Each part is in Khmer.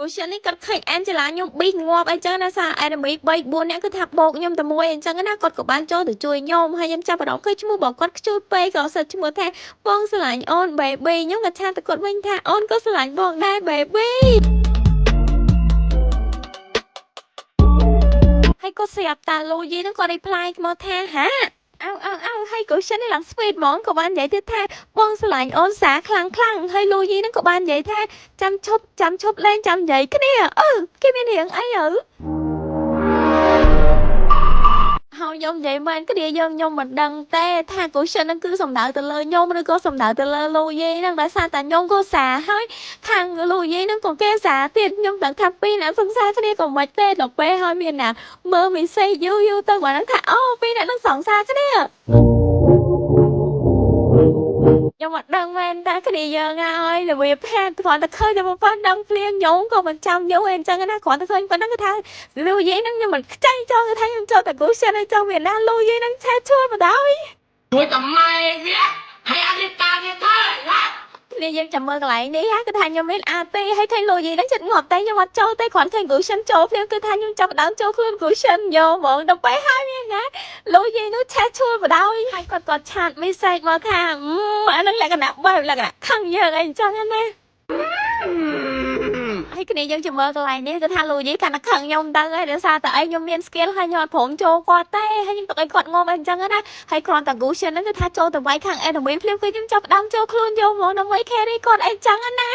Gusion នេះគាត់ឃើញ Angela ខ្ញុំប៊ីងាប់អីចឹងណាសារ enemy 3 4នាក់គឺថាបោកខ្ញុំតែមួយអីចឹងណាគាត់ក៏បានចូលទៅជួយខ្ញុំហើយខ្ញុំចាប់អារម្មណ៍ឃើញឈ្មោះរបស់គាត់ខ្ជូតពេកក៏សិតឈ្មោះថាបងស្រឡាញ់អូន baby ខ្ញុំក៏chat ទៅគាត់វិញថាអូនក៏ស្រឡាញ់បងដែរ baby ហើយគាត់ស្រាប់តាលូយីហ្នឹងគាត់ reply មកថាហាអៅអៅអៅហើយ Gusion នេះឡើង sweet ហ្មងក៏បាននិយាយទៀតថាបងស្រឡាញ់អូនសាខ្លាំងខ្លាំងហើយលូយីហ្នឹងក៏បាននិយាយថាចាំឈប់ចាំឈប់លេងចាំនិយាយគ្នាអឺគេមានរឿងអីអើហើយខ្ញុំនិយាយមែនគ្នាយើងខ្ញុំមិនដឹងទេថា Gusion ហ្នឹងគឺសំដៅទៅលើខ្ញុំឬក៏សំដៅទៅលើលូយីហ្នឹងដោយសារតែខ្ញុំក៏សាហើយខាងលូយីហ្នឹងក៏គេសាទៀតខ្ញុំដឹងថាពីរអ្នកសង្សារគ្នាក៏មិនទេដល់ពេលហើយមានណាមើល message យូរយូរទៅបានដឹងថាអូពីរអ្នកហ្នឹងសង្សារគ្នាខ្ញុំអត់ដឹងមែនតាគ្នាយើងហើយរបៀបថាគ្រាន់តែឃើញតែប៉ុណ្្នឹងភ្លៀងខ្ញុំក៏មិនចាំយូរអីអញ្ចឹងណាគ្រាន់តែឃើញប៉ុណ្្នឹងគឺថាលូយីហ្នឹងខ្ញុំមិនខ្ចីចង់គឺថាខ្ញុំចូលតែ Gusion ឲ្យចង់មានណាលូយីហ្នឹងឆែតជួលបណ្ដោយ ជួយតែម៉ែវាហើយអត់រៀបការវាទៅណា នេះយើងចាំមើលកន្លែងនេះគឺថាខ្ញុំមានអាទេហើយឃើញលូយីហ្នឹងចិត្តងាប់តែខ្ញុំអត់ចូលទេគ្រាន់ឃើញ Gusion ចូលភ្លាមគឺថាខ្ញុំចាប់ផ្ដើមចូលខ្លួន Gusion យកហ្មងដល់ពេលហើយមានណាលូយីនោះឆែតជួលបណ្ដោយហើយគាត់ក៏chat message មកថាអាហ្នឹងលក្ខណៈបែបលក្ខណៈខឹងយើងអីអញ្ចឹងណាហើយគ្នាយើងចាំមើលកន្លែងនេះគឺថាលូយីកាន់តែខឹងខ្ញុំទៅហើយដោយសារតែអីខ្ញុំមាន skill ហើយខ្ញុំអត់ព្រមចូលគាត់ទេហើយខ្ញុំទុកឲ្យគាត់ងំអីអញ្ចឹងណាហើយគ្រាន់តែ Gusion ហ្នឹងគឺថាចូលទៅវាយខាង enemy ភ្លាមគឺខ្ញុំចាប់ផ្ដើមចូលខ្លួនយកហ្មងដើម្បី carry គាត់អីចឹងណា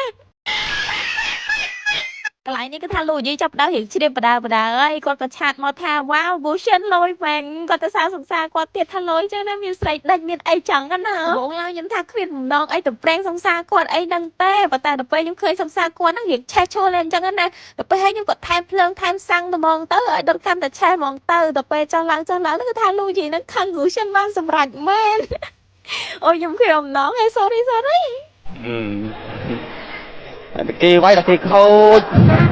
កន្លែងនេះគឺថាលូយីចាប់ផ្ដើមរៀងជ្រាបបដើបដើហើយគាត់ក៏chat មកថាវ៉ាវ Gusion លយមែនគាត់ទៅសើសង្សារគាត់ទៀតថាលយចឹងណាមានស្រីដេញមានអីចឹងណាបងឡើយខ្ញុំថាគ្មានបំណងអីទៅប្រេងសង្សារគាត់អីហ្នឹងទេប៉ុន្តែដល់ពេលខ្ញុំឃើញសង្សារគាត់ហ្នឹងរៀងឆេះឈួលអញ្ចឹងណាដល់ពេលហើយខ្ញុំក៏ថែមភ្លើងថែមសាំងត្មងទៅឲ្យដុតកាន់តែឆេះហ្មងទៅដល់ពេលចោះឡើងចុះឡើងគឺថាលូយីហ្នឹងខឹង Gusion បានសម្រេចមែនអូយខ្ញុំគ្មានបំណងហេ sorry sorry តែគេវាយតែគេខូច។